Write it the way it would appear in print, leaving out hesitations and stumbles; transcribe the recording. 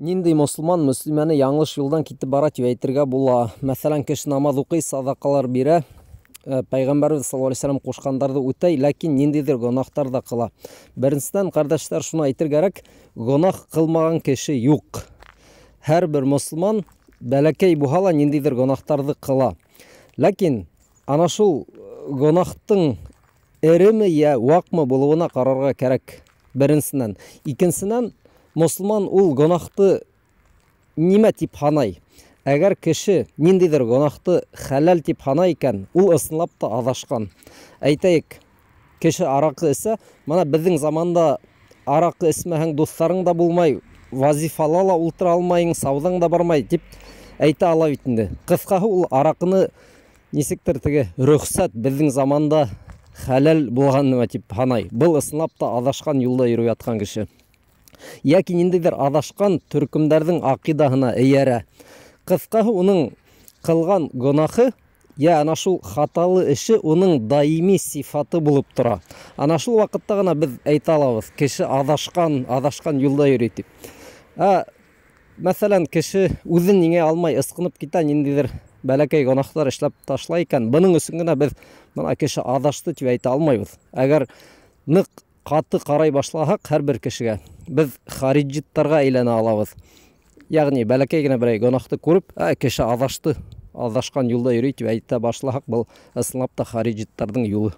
Ниндәй мосолман мөслимәне яңылыш юлдан китеп бара тип әйтергә була? Мәҫәлән, кеше намаҙ уҡый, саҙаҡалар бирә, Пәйғәмбәребеҙ саллаллаһу алейһи вәсәләм ҡушҡандарҙы үтәй, ләкин ниндәйҙер гонаһтар ҙа ҡыла. Беренсенән, ҡәрҙәштәр, шуны әйтергә кәрәк, гонаһ ҡылмаған кеше юҡ. Һәр бер мосолман бәләкәй булһа ла ниндәйҙер гонаһтарҙы ҡыла. Ләкин ана шул гонаһтың эреме йә ваҡмы булыуына ҡарарға кәрәк, беренсенән. Икенсенән, мосолман ул гонаһты нимә тип һанай? Әгәр кеше ниндәйҙер гонаһты хәләл тип һанай икән, ул ысынлап та аҙашҡан. Әйтәйек, кеше араҡы эсә, мына беҙҙең заманда араҡы эсмәһәң дуҫтарың да булмай, вазифала ла ултыра алмайың, сауҙаң да бармай тип әйтә ала бит инде. Ҡыҫҡаһы, ул араҡыны нисектер теге рөхсәт, беҙҙең заманда хәләл булған нәмә тип һанай. Был ысынлап та аҙашҡан юлда йөрөп ятҡан кеше. Йәки ниндәйҙер аҙашҡан төркөмдәрҙең аҡидаһына эйәрә. Ҡыҫҡаһы, уның ҡылған гонаһы йә ана шул хаталы эше уның даими сифаты булып тора. Ана шул ваҡытта ғына беҙ әйтә алабыҙ, кеше аҙашҡан, аҙашҡан юлда йөрөй тип. Ә, мәҫәлән, кеше үҙен еңә алмай ысҡынып китә, ниндәйҙер бәләкәй гонаһтар эшләп ташлай икән, бының өсөн генә беҙ бына кеше аҙашты тип әйтә алмайбыҙ. Әгәр ныҡ ҡаты ҡарай башлаһаҡ һәр бер кешегә, беҙ хариджиттарға әйләнә алабыҙ. Йәғни бәләкәй генә берәй гонаһты күреп, ә, кеше аҙашты, аҙашҡан юлда йөрөй тип әйтә башлаһаҡ, был ысынлап та хариджиттарҙың юлы.